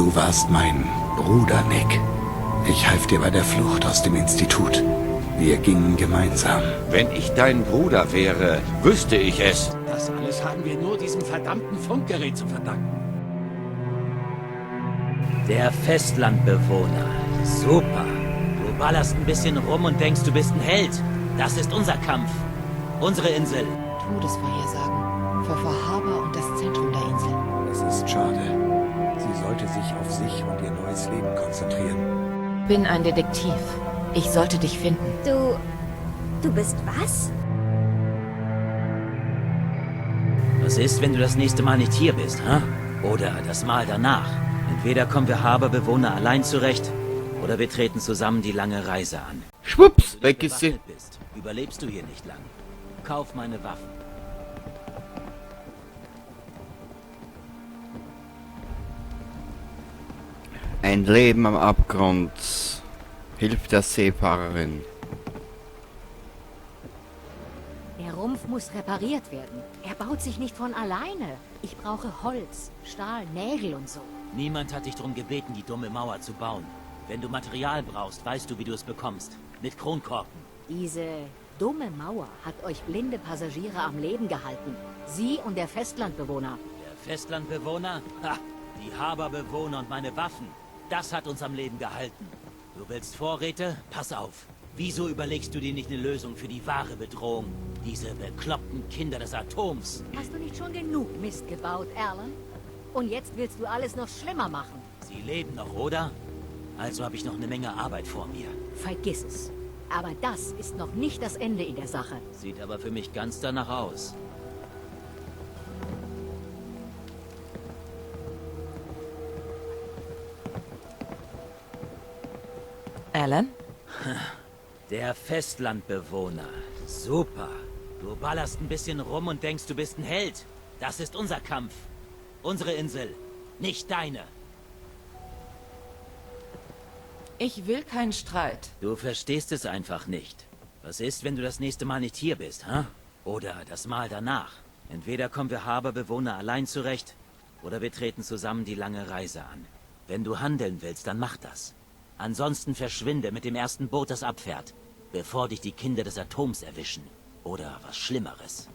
Du warst mein Bruder, Nick. Ich half dir bei der Flucht aus dem Institut. Wir gingen gemeinsam. Wenn ich dein Bruder wäre, wüsste ich es. Das alles haben wir nur diesem verdammten Funkgerät zu verdanken. Der Festlandbewohner. Super. Du ballerst ein bisschen rum und denkst, du bist ein Held. Das ist unser Kampf. Unsere Insel. Todesvorhersagen. Für Far Harbor und das Zentrum der Insel. Es ist schade. Sie sollte sich auf sich und ihr neues Leben konzentrieren. Bin ein Detektiv. Ich sollte dich finden. Du bist was? Was ist, wenn du das nächste Mal nicht hier bist, hä? Oder das Mal danach? Entweder kommen wir Harborbewohner allein zurecht, oder wir treten zusammen die lange Reise an. Schwupps, Wenn du weg nicht ist sie. bewaffnet bist, überlebst du hier nicht lang. Kauf meine Waffen. Ein Leben am Abgrund. Hilft der Seefahrerin. Der Rumpf muss repariert werden. Er baut sich nicht von alleine. Ich brauche Holz, Stahl, Nägel und so. Niemand hat dich darum gebeten, die dumme Mauer zu bauen. Wenn du Material brauchst, weißt du, wie du es bekommst. Mit Kronkorken. Diese dumme Mauer hat euch blinde Passagiere am Leben gehalten. Sie und der Festlandbewohner. Der Festlandbewohner? Ha! Die Harborbewohner und meine Waffen. Das hat uns am Leben gehalten. Du willst Vorräte? Pass auf. Wieso überlegst du dir nicht eine Lösung für die wahre Bedrohung? Diese bekloppten Kinder des Atoms. Hast du nicht schon genug Mist gebaut, Alan? Und jetzt willst du alles noch schlimmer machen. Sie leben noch, oder? Also habe ich noch eine Menge Arbeit vor mir. Vergiss es. Aber das ist noch nicht das Ende in der Sache. Sieht aber für mich ganz danach aus. Alan? Der Festlandbewohner. Super. Du ballerst ein bisschen rum und denkst, du bist ein Held. Das ist unser Kampf. Unsere Insel. Nicht deine. Ich will keinen Streit. Du verstehst es einfach nicht. Was ist, wenn du das nächste Mal nicht hier bist, hä? Oder das Mal danach? Entweder kommen wir Harborbewohner allein zurecht, oder wir treten zusammen die lange Reise an. Wenn du handeln willst, dann mach das. Ansonsten verschwinde mit dem ersten Boot, das abfährt, bevor dich die Kinder des Atoms erwischen. Oder was Schlimmeres.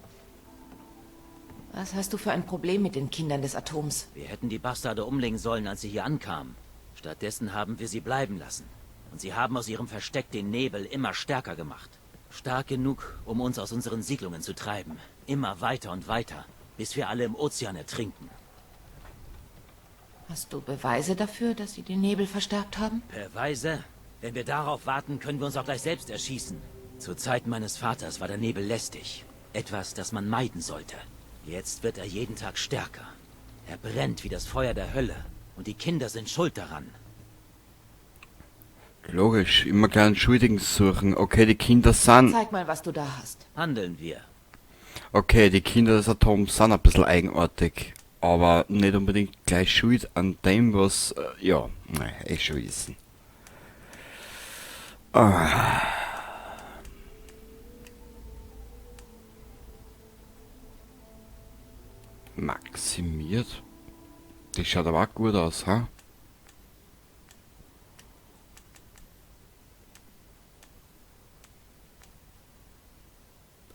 Was hast du für ein Problem mit den Kindern des Atoms? Wir hätten die Bastarde umlegen sollen, als sie hier ankamen. Stattdessen haben wir sie bleiben lassen. Und sie haben aus ihrem Versteck den Nebel immer stärker gemacht. Stark genug, um uns aus unseren Siedlungen zu treiben. Immer weiter und weiter, bis wir alle im Ozean ertrinken. Hast du Beweise dafür, dass sie den Nebel verstärkt haben? Beweise? Wenn wir darauf warten, können wir uns auch gleich selbst erschießen. Zu Zeiten meines Vaters war der Nebel lästig. Etwas, das man meiden sollte. Jetzt wird er jeden Tag stärker. Er brennt wie das Feuer der Hölle. Und die Kinder sind schuld daran. Logisch, immer gleich einen Schuldigen suchen. Okay, die Kinder sind... Zeig mal, was du da hast. Handeln wir. Okay, die Kinder des Atoms sind ein bisschen eigenartig. Aber nicht unbedingt gleich schuld an dem, was... ja, nein, eh schon wissen. Ah. Maximiert. Das schaut aber auch gut aus, ha?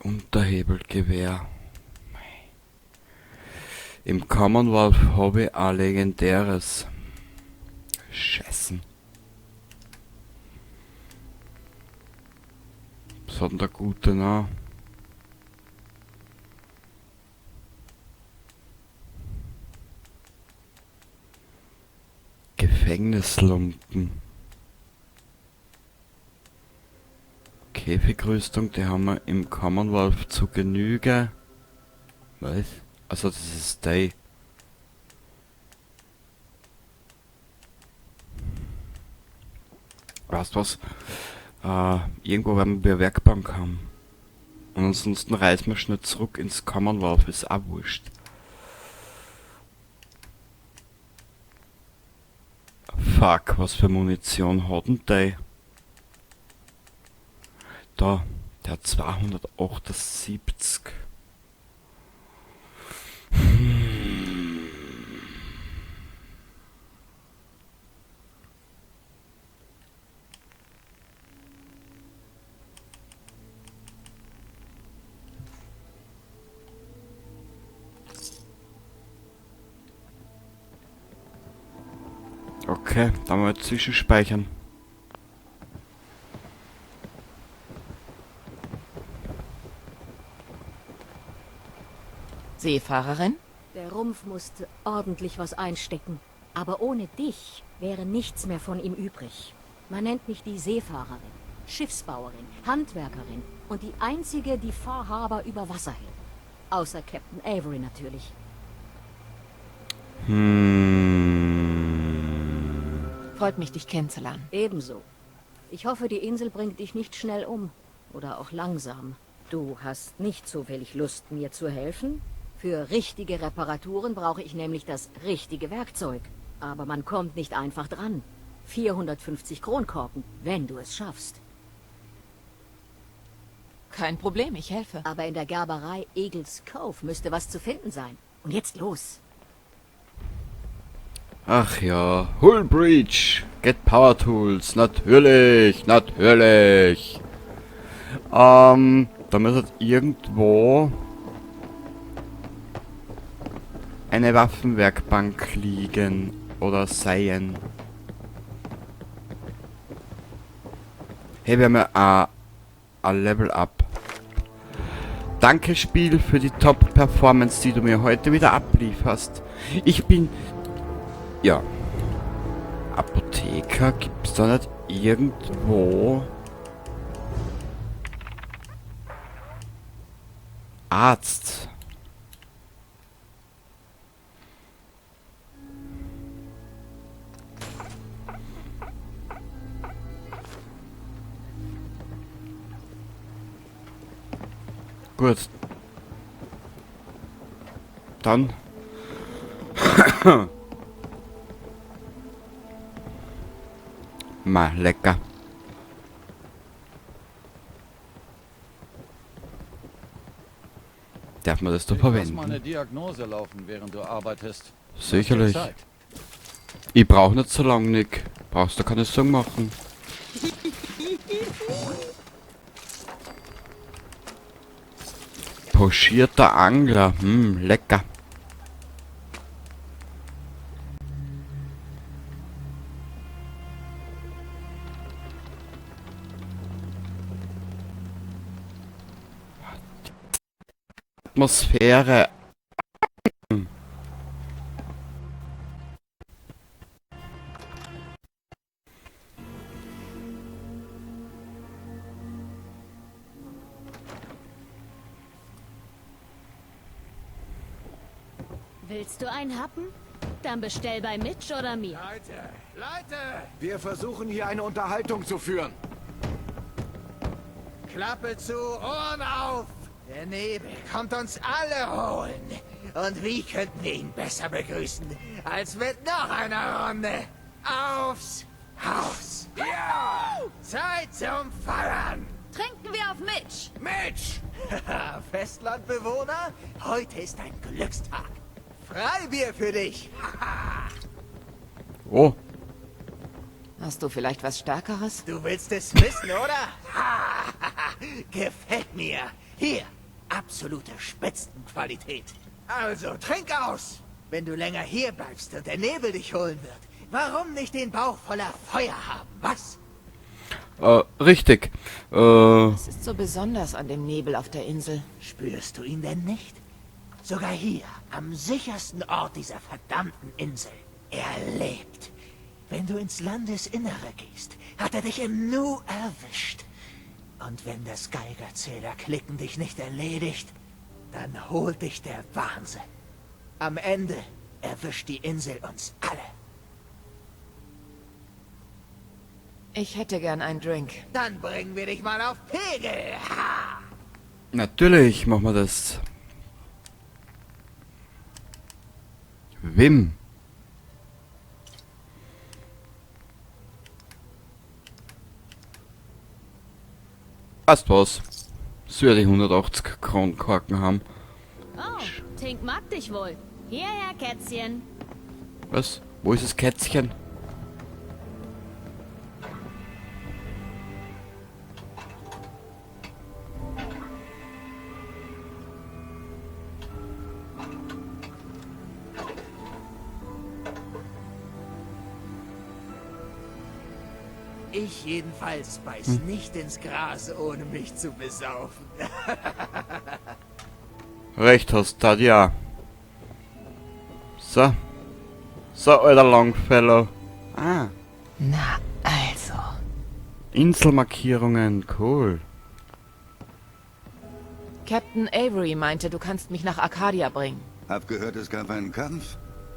Unterhebelgewehr. Im Commonwealth habe ich ein legendäres. Scheißen. Was hat denn der Gute noch? Gefängnislumpen. Käfigrüstung, die haben wir im Commonwealth zu Genüge. Was? Also das ist Day. Weißt du was? Irgendwo werden wir Werkbank haben. Und ansonsten reisen wir schnell zurück ins Commonwealth, ist auch wurscht. Fuck, was für Munition hat denn der? Da, der hat 278. Okay, dann mal zwischenspeichern. Seefahrerin? Der Rumpf musste ordentlich was einstecken. Aber ohne dich wäre nichts mehr von ihm übrig. Man nennt mich die Seefahrerin, Schiffsbauerin, Handwerkerin und die einzige, die Far Harbor über Wasser hält. Außer Captain Avery natürlich. Freut mich, dich kennenzulernen. Ebenso. Ich hoffe, die Insel bringt dich nicht schnell um. Oder auch langsam. Du hast nicht zufällig Lust, mir zu helfen? Für richtige Reparaturen brauche ich nämlich das richtige Werkzeug. Aber man kommt nicht einfach dran. 450 Kronkorken, wenn du es schaffst. Kein Problem, ich helfe. Aber in der Gerberei Eagles Cove müsste was zu finden sein. Und jetzt los. Ach ja, Hull Breach, Get Power Tools, natürlich, natürlich. Da muss halt irgendwo eine Waffenwerkbank liegen oder sein. Hey, wir haben ja ein Level Up. Danke Spiel für die Top-Performance, die du mir heute wieder ablieferst. Ich bin... Ja. Apotheker gibt's da nicht irgendwo? Arzt. Gut. Dann. Mal lecker. Darf man das doch Ich lass verwenden? meine Diagnose laufen, während du arbeitest. Sicherlich. Lass dir Zeit. Ich brauch nicht so lange, Nick. Brauchst du keine Sorgen machen. Pochierter Angler. Lecker. Atmosphäre. Willst du einen Happen? Dann bestell bei Mitch oder mir. Leute, Leute! Wir versuchen hier eine Unterhaltung zu führen. Klappe zu, Ohren auf! Der Nebel kommt uns alle holen. Und wie könnten wir ihn besser begrüßen, als mit noch einer Runde? Aufs Haus! Ja! Zeit zum Feiern! Trinken wir auf Mitch! Mitch! Festlandbewohner, heute ist ein Glückstag. Freibier für dich! Oh. Hast du vielleicht was Stärkeres? Du willst es wissen, oder? Gefällt mir. Hier, absolute Spitzenqualität. Also, trink aus! Wenn du länger hier bleibst und der Nebel dich holen wird, warum nicht den Bauch voller Feuer haben, was? Richtig. Was ist so besonders an dem Nebel auf der Insel? Spürst du ihn denn nicht? Sogar hier, am sichersten Ort dieser verdammten Insel. Er lebt. Wenn du ins Landesinnere gehst, hat er dich im Nu erwischt. Und wenn das Geigerzählerklicken dich nicht erledigt, dann holt dich der Wahnsinn. Am Ende erwischt die Insel uns alle. Ich hätte gern einen Drink. Dann bringen wir dich mal auf Pegel. Ha! Natürlich machen wir das. Wim. Passt was. Soll die 180 Kronkorken haben. Oh, Tink mag dich wohl. Hierher, Kätzchen. Was? Wo ist das Kätzchen? Ich jedenfalls beiß nicht ins Gras, ohne mich zu besaufen. Recht hast, Tadia. So. So, alter Longfellow. Ah. Na, also. Inselmarkierungen, cool. Captain Avery meinte, du kannst mich nach Arcadia bringen. Hab gehört, es gab einen Kampf.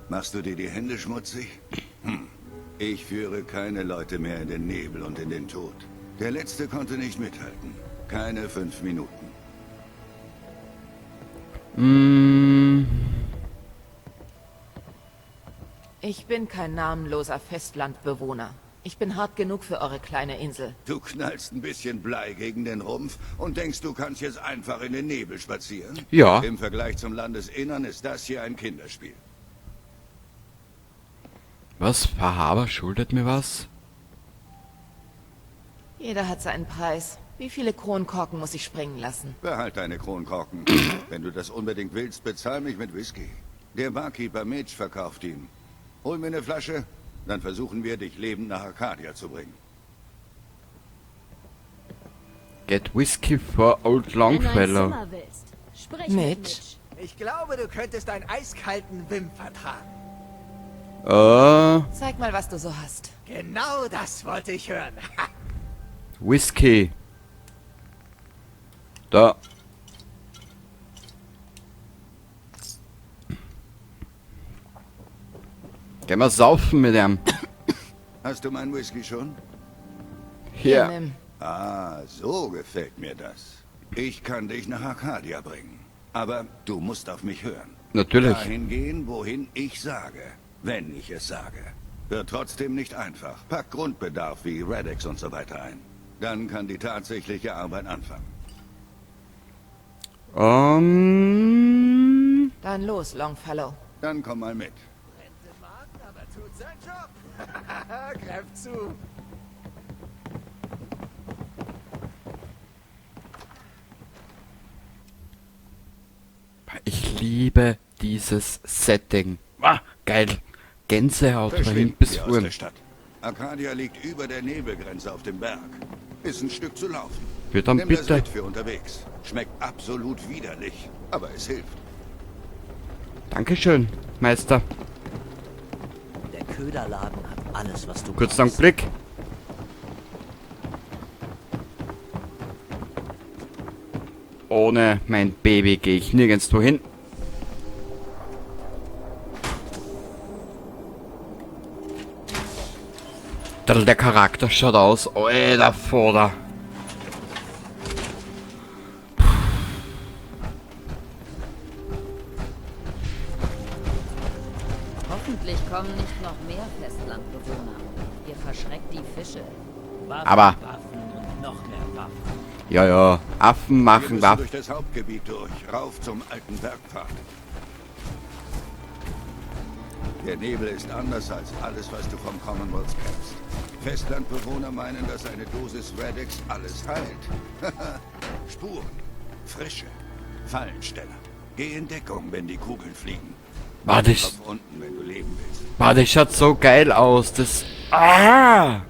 Machst du dir die Hände schmutzig? Hm. Ich führe keine Leute mehr in den Nebel und in den Tod. Der Letzte konnte nicht mithalten. Keine 5 Minuten. Ich bin kein namenloser Festlandbewohner. Ich bin hart genug für eure kleine Insel. Du knallst ein bisschen Blei gegen den Rumpf und denkst, du kannst jetzt einfach in den Nebel spazieren? Ja. Im Vergleich zum Landesinnern ist das hier ein Kinderspiel. Was? Fahaba schuldet mir was? Jeder hat seinen Preis. Wie viele Kronkorken muss ich springen lassen? Behalt deine Kronkorken. Wenn du das unbedingt willst, bezahl mich mit Whisky. Der Barkeeper Mitch verkauft ihn. Hol mir eine Flasche, dann versuchen wir, dich lebend nach Arcadia zu bringen. Get Whiskey for Old Wenn du ein Longfellow. Zimmer willst, sprich mit Mitch. Mitch. Ich glaube, du könntest einen eiskalten Wim vertragen. Zeig mal, was du so hast. Genau das wollte ich hören. Whisky. Da. Gehen wir saufen mit ihm. Hast du meinen Whisky schon? Hier. Nimm. Ah, so gefällt mir das. Ich kann dich nach Arcadia bringen. Aber du musst auf mich hören. Natürlich. Dahin gehen, wohin ich sage. Wenn ich es sage. Wird trotzdem nicht einfach. Pack Grundbedarf wie Radex und so weiter ein. Dann kann die tatsächliche Arbeit anfangen. Dann los, Longfellow. Dann komm mal mit. Aber tut seinen Job. Greif zu. Ich liebe dieses Setting. Ah, geil. Gänsehaut von Verschwinden hinten bis wir aus vorn. der Stadt. Arcadia liegt über der Nebelgrenze auf dem Berg. Ist ein Stück zu laufen. Ja, dann Nimm das bitte. mit für unterwegs. Schmeckt absolut widerlich, aber es hilft. Dankeschön, Meister. Der Köderladen hat alles, was du Kurzen Augenblick. Ohne mein Baby gehe ich nirgendwo hin. Der Charakter schaut aus. Alter Vater. Hoffentlich kommen nicht noch mehr Festlandbewohner. Ihr verschreckt die Fische. Waffen, Aber- Waffen und noch mehr Waffen. Ja, ja. Affen Wir machen müssen Waffen. durch das Hauptgebiet durch, rauf zum alten Bergpfad. Der Nebel ist anders als alles, was du vom Commonwealth kennst. Festlandbewohner meinen, dass eine Dosis Radex alles heilt. Spuren, Frische, Fallensteller. Geh in Deckung, wenn die Kugeln fliegen. Warte, Kopf ich, unten, wenn du leben willst. warte, das schaut so geil aus. Das. Ah!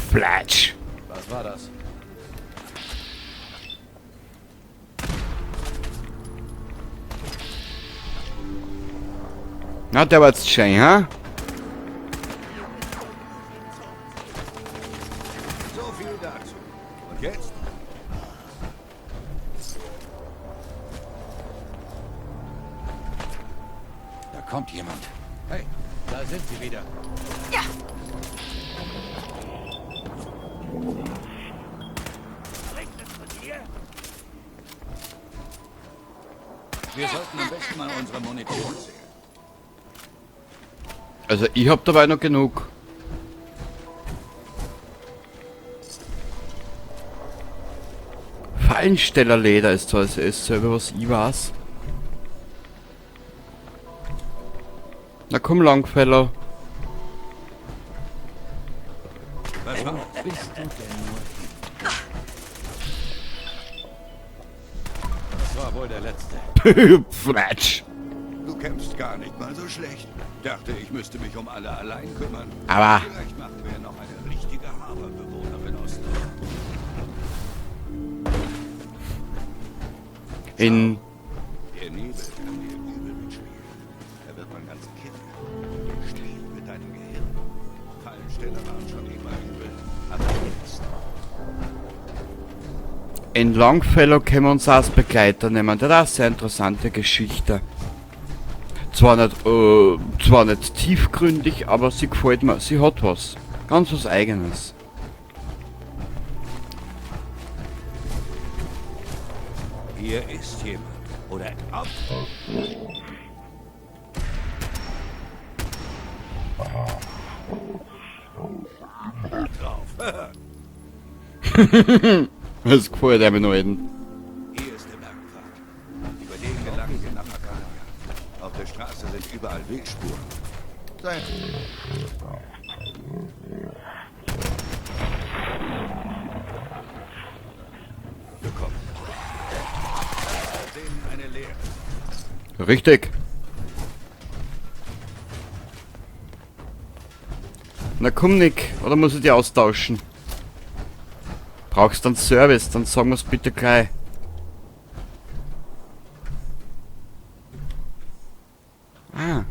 Flatsch. Was war das? Na, der war jetzt schön, ha? So viel dazu. Und jetzt? Da kommt jemand. Hey, da sind sie wieder. Ja. Wir sollten am besten mal unsere Munition zählen. Also ich hab dabei noch genug. Fallenstellerleder ist zwar dasselbe, was ich weiß. Na komm, Longfellow. Was war? Bist du denn nur hin? Das war wohl der letzte. Flatsch. kämpfst gar nicht mal so schlecht. Dachte, ich müsste mich um alle allein kümmern. Aber- Vielleicht machen wir noch eine richtige Harbour-Bewohnerin aus dir. In Der Nebel kann dir übel mitspielen. Da wird man ganz kirre. Der spielt mit deinem Gehirn. Fallensteller waren schon immer übel. Aber jetzt... In Longfellow können wir uns als Begleiter nehmen. Der hat eine sehr interessante Geschichte. Zwar nicht tiefgründig, aber sie gefällt mir. Sie hat was. Ganz was Eigenes. Hier ist jemand. Oder auf. Drauf. Das gefällt einem Alten. Hier ist der Bergpfad. Über den gelangen wir nach Akadia. Auf der Straße sind überall Wildspuren. Sei. Bekommen. Denen eine Lehre. Richtig. Na komm, Nick, oder muss ich die austauschen? Brauchst du einen Service, dann sagen wir's bitte gleich. Ah.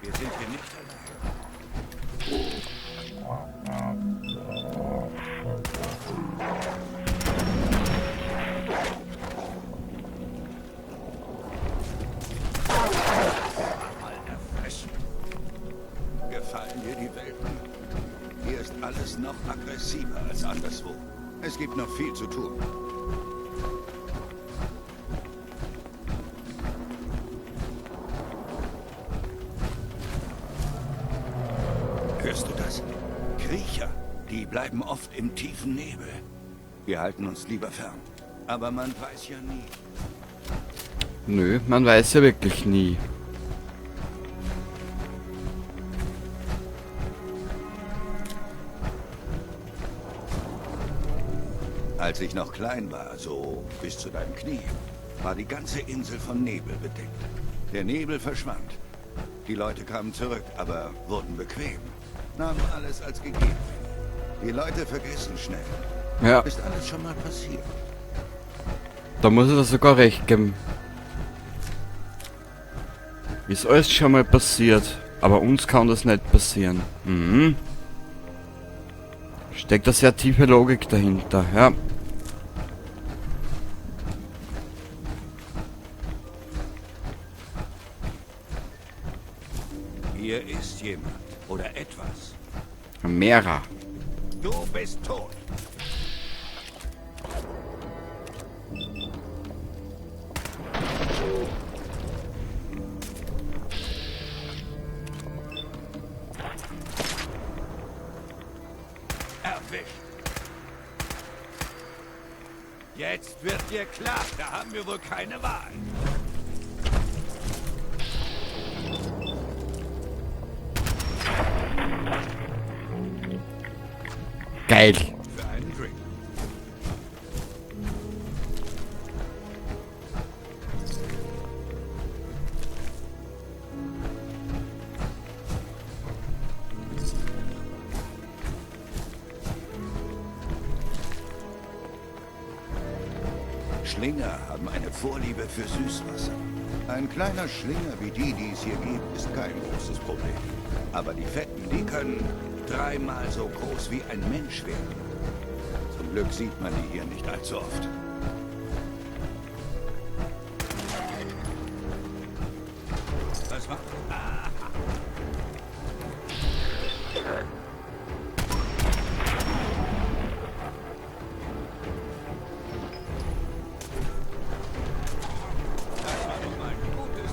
Wir sind hier nicht allein. Mal erfrischend. Gefallen dir die Welten? Hier ist alles noch aggressiver als anderswo. Es gibt noch viel zu tun. Hörst du das? Kriecher, die bleiben oft im tiefen Nebel. Wir halten uns lieber fern. Aber man weiß ja nie. Nö, man weiß ja wirklich nie. Als ich noch klein war, so bis zu deinem Knie, war die ganze Insel von Nebel bedeckt. Der Nebel verschwand. Die Leute kamen zurück, aber wurden bequem. Nahmen alles als gegeben hin. Die Leute vergessen schnell. Ja. Ist alles schon mal passiert. Da muss ich dir sogar recht geben. Ist alles schon mal passiert. Aber uns kann das nicht passieren. Mhm. Steckt da sehr tiefe Logik dahinter, ja. Hier ist jemand oder etwas. Mehrer. Du bist tot. Erwischt. Jetzt wird dir klar, da haben wir wohl keine Wahl. Geil. Für einen Drink. Schlinger haben eine Vorliebe für Süßwasser. Ein kleiner Schlinger wie die, die es hier gibt, ist kein großes Problem. Aber die Fetten, die können dreimal so groß wie ein Mensch werden. Zum Glück sieht man die hier nicht allzu oft. Was war? Ah. Das war doch mal ein gutes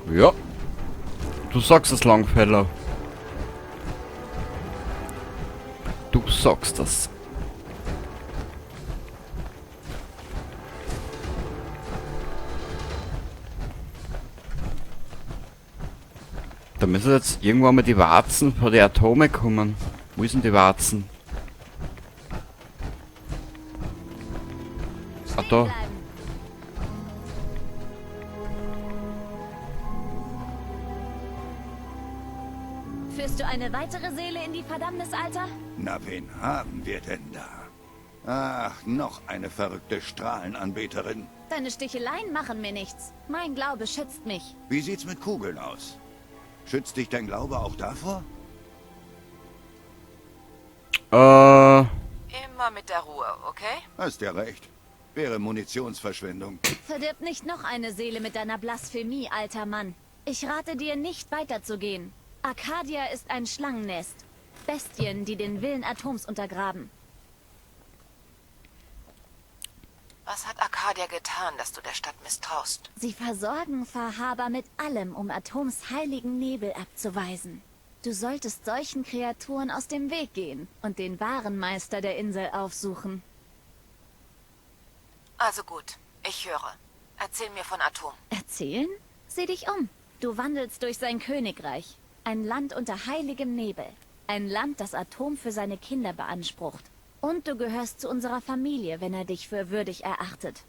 Training. Ja. Du sagst es, Longfellow. Du sagst das. Da müssen jetzt irgendwann mal die Warzen vor die Atome kommen. Wo sind die Warzen? Ah, da. Führst du eine weitere Seele in die Verdammnis, Alter? Na, wen haben wir denn da? Ach, noch eine verrückte Strahlenanbeterin. Deine Sticheleien machen mir nichts. Mein Glaube schützt mich. Wie sieht's mit Kugeln aus? Schützt dich dein Glaube auch davor? Immer mit der Ruhe, okay? Hast ja recht. Wäre Munitionsverschwendung. Verdirb nicht noch eine Seele mit deiner Blasphemie, alter Mann. Ich rate dir, nicht weiterzugehen. Arcadia ist ein Schlangennest. Bestien, die den Willen Atoms untergraben. Was hat Arcadia getan, dass du der Stadt misstraust? Sie versorgen Far Harbor mit allem, um Atoms heiligen Nebel abzuweisen. Du solltest solchen Kreaturen aus dem Weg gehen und den wahren Meister der Insel aufsuchen. Also gut, ich höre. Erzähl mir von Atom. Erzählen? Sieh dich um. Du wandelst durch sein Königreich. Ein Land unter heiligem Nebel. Ein Land, das Atom für seine Kinder beansprucht. Und du gehörst zu unserer Familie, wenn er dich für würdig erachtet.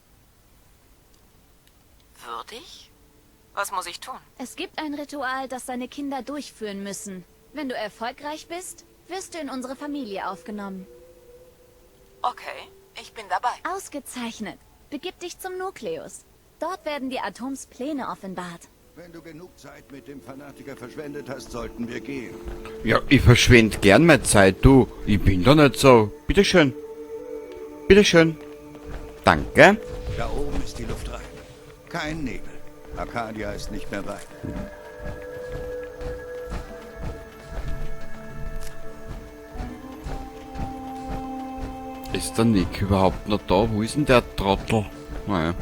Würdig? Was muss ich tun? Es gibt ein Ritual, das seine Kinder durchführen müssen. Wenn du erfolgreich bist, wirst du in unsere Familie aufgenommen. Okay, ich bin dabei. Ausgezeichnet. Begib dich zum Nukleus. Dort werden dir Atoms Pläne offenbart. Wenn du genug Zeit mit dem Fanatiker verschwendet hast, sollten wir gehen. Ja, ich verschwende gern meine Zeit, du. Ich bin da nicht so. Bitteschön. Bitteschön. Danke. Da oben ist die Luft rein. Kein Nebel. Arcadia ist nicht mehr weit. Ist der Nick überhaupt noch da? Wo ist denn der Trottel? Naja.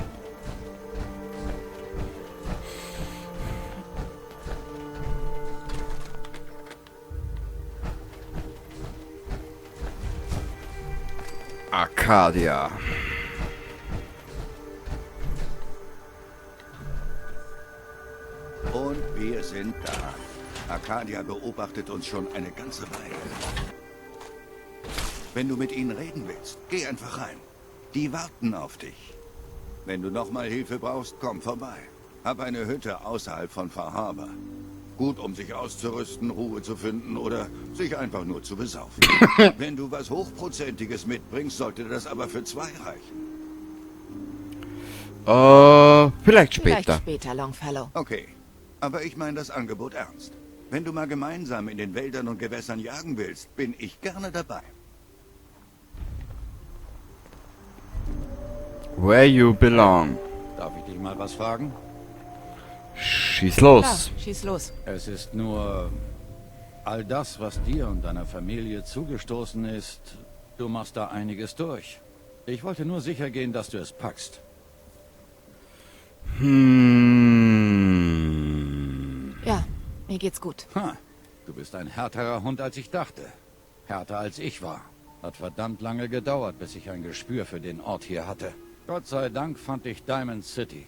Arcadia. Und wir sind da. Arcadia beobachtet uns schon eine ganze Weile. Wenn du mit ihnen reden willst, geh einfach rein. Die warten auf dich. Wenn du nochmal Hilfe brauchst, komm vorbei. Hab eine Hütte außerhalb von Far Harbor. Gut, um sich auszurüsten, Ruhe zu finden oder sich einfach nur zu besaufen. Wenn du was Hochprozentiges mitbringst, sollte das aber für zwei reichen. Vielleicht später. Vielleicht später, Longfellow. Okay, aber ich meine das Angebot ernst. Wenn du mal gemeinsam in den Wäldern und Gewässern jagen willst, bin ich gerne dabei. Where you belong. Darf ich dich mal was fragen? Schieß los. Klar, schieß los. Es ist nur all das, was dir und deiner Familie zugestoßen ist. Du machst da einiges durch. Ich wollte nur sicher gehen, dass du es packst. Ja, mir geht's gut. Ha, du bist ein härterer Hund, als ich dachte. Härter als ich war. Hat verdammt lange gedauert, bis ich ein Gespür für den Ort hier hatte. Gott sei Dank fand ich Diamond City.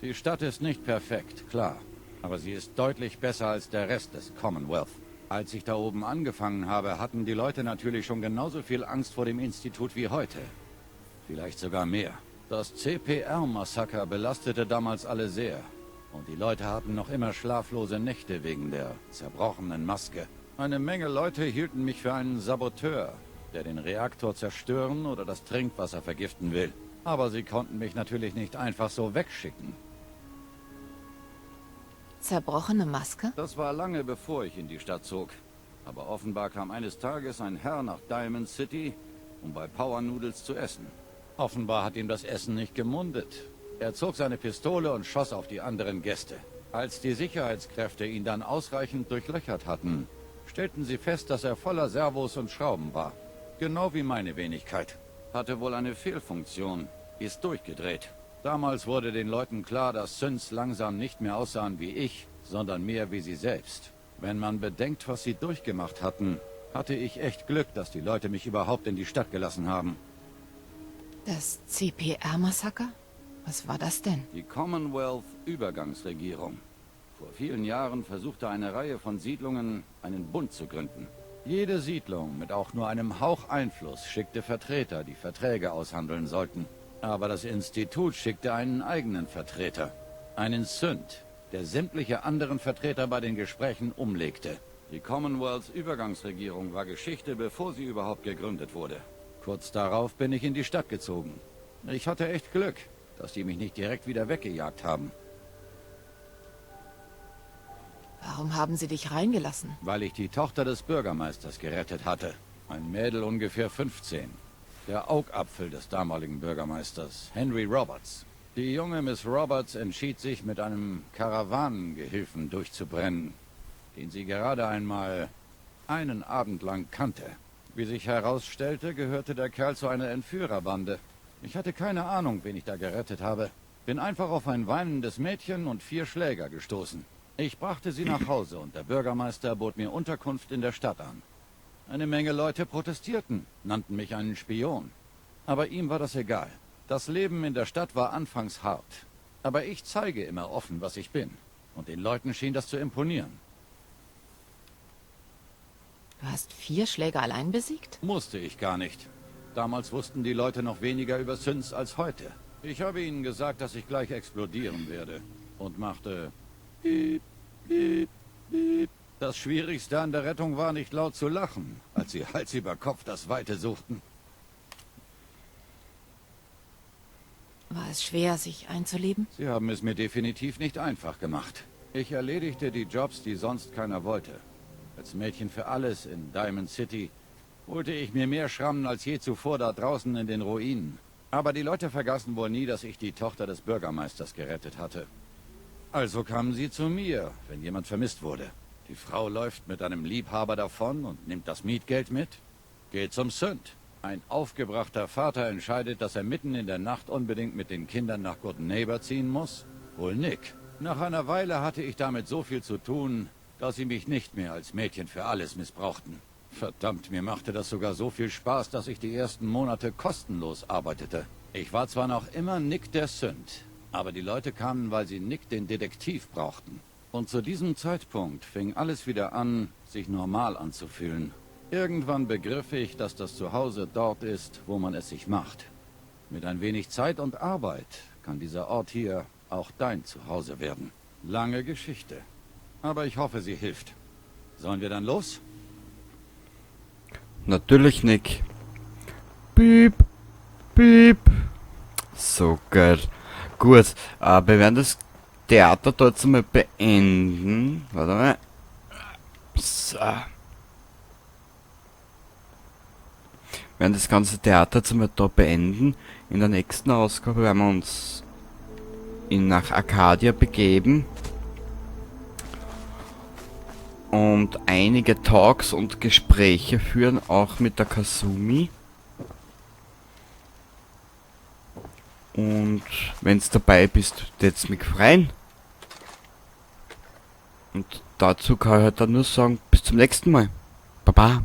Die Stadt ist nicht perfekt, klar. Aber sie ist deutlich besser als der Rest des Commonwealth. Als ich da oben angefangen habe, hatten die Leute natürlich schon genauso viel Angst vor dem Institut wie heute. Vielleicht sogar mehr. Das CPR-Massaker belastete damals alle sehr. Und die Leute hatten noch immer schlaflose Nächte wegen der zerbrochenen Maske. Eine Menge Leute hielten mich für einen Saboteur, der den Reaktor zerstören oder das Trinkwasser vergiften will. Aber sie konnten mich natürlich nicht einfach so wegschicken. Zerbrochene Maske? Das war lange bevor ich in die Stadt zog. Aber offenbar kam eines Tages ein Herr nach Diamond City, um bei Power Noodles zu essen. Offenbar hat ihm das Essen nicht gemundet. Er zog seine Pistole und schoss auf die anderen Gäste. Als die Sicherheitskräfte ihn dann ausreichend durchlöchert hatten, stellten sie fest, dass er voller Servos und Schrauben war. Genau wie meine Wenigkeit. Hatte wohl eine Fehlfunktion, ist durchgedreht. Damals wurde den Leuten klar, dass Synths langsam nicht mehr aussahen wie ich, sondern mehr wie sie selbst. Wenn man bedenkt, was sie durchgemacht hatten, hatte ich echt Glück, dass die Leute mich überhaupt in die Stadt gelassen haben. Das CPR-Massaker? Was war das denn? Die Commonwealth-Übergangsregierung. Vor vielen Jahren versuchte eine Reihe von Siedlungen, einen Bund zu gründen. Jede Siedlung mit auch nur einem Hauch Einfluss schickte Vertreter, die Verträge aushandeln sollten. Aber das Institut schickte einen eigenen Vertreter, einen Synth, der sämtliche anderen Vertreter bei den Gesprächen umlegte. Die Commonwealths Übergangsregierung war Geschichte, bevor sie überhaupt gegründet wurde. Kurz darauf bin ich in die Stadt gezogen. Ich hatte echt Glück, dass die mich nicht direkt wieder weggejagt haben. Warum haben sie dich reingelassen? Weil ich die Tochter des Bürgermeisters gerettet hatte. Ein Mädel ungefähr 15. Der Augapfel des damaligen Bürgermeisters, Henry Roberts. Die junge Miss Roberts entschied sich, mit einem Karawanengehilfen durchzubrennen, den sie gerade einmal einen Abend lang kannte. Wie sich herausstellte, gehörte der Kerl zu einer Entführerbande. Ich hatte keine Ahnung, wen ich da gerettet habe. Bin einfach auf ein weinendes Mädchen und 4 Schläger gestoßen. Ich brachte sie nach Hause und der Bürgermeister bot mir Unterkunft in der Stadt an. Eine Menge Leute protestierten, nannten mich einen Spion. Aber ihm war das egal. Das Leben in der Stadt war anfangs hart. Aber ich zeige immer offen, was ich bin. Und den Leuten schien das zu imponieren. Du hast 4 Schläger allein besiegt? Musste ich gar nicht. Damals wussten die Leute noch weniger über Synths als heute. Ich habe ihnen gesagt, dass ich gleich explodieren werde. Und machte... Piep, piep, piep. Das Schwierigste an der Rettung war, nicht laut zu lachen, als sie Hals über Kopf das Weite suchten. War es schwer, sich einzuleben? Sie haben es mir definitiv nicht einfach gemacht. Ich erledigte die Jobs, die sonst keiner wollte. Als Mädchen für alles in Diamond City holte ich mir mehr Schrammen als je zuvor da draußen in den Ruinen. Aber die Leute vergaßen wohl nie, dass ich die Tochter des Bürgermeisters gerettet hatte. Also kamen sie zu mir, wenn jemand vermisst wurde. Die Frau läuft mit einem Liebhaber davon und nimmt das Mietgeld mit. Geht zum Synth. Ein aufgebrachter Vater entscheidet, dass er mitten in der Nacht unbedingt mit den Kindern nach Goodneighbor ziehen muss. Wohl Nick. Nach einer Weile hatte ich damit so viel zu tun, dass sie mich nicht mehr als Mädchen für alles missbrauchten. Verdammt, mir machte das sogar so viel Spaß, dass ich die ersten Monate kostenlos arbeitete. Ich war zwar noch immer Nick der Synth, aber die Leute kamen, weil sie Nick den Detektiv brauchten. Und zu diesem Zeitpunkt fing alles wieder an, sich normal anzufühlen. Irgendwann begriff ich, dass das Zuhause dort ist, wo man es sich macht. Mit ein wenig Zeit und Arbeit kann dieser Ort hier auch dein Zuhause werden. Lange Geschichte. Aber ich hoffe, sie hilft. Sollen wir dann los? Natürlich, Nick. Piep, piep. So geil. Gut, wir werden das Theater dort jetzt einmal beenden. Warte mal. So. Wir werden das ganze Theater jetzt einmal da beenden. In der nächsten Ausgabe werden wir uns nach Arcadia begeben. Und einige Talks und Gespräche führen, auch mit der Kasumi. Und wenn's dabei bist, würd's mich freuen. Und dazu kann ich halt dann nur sagen, bis zum nächsten Mal. Baba.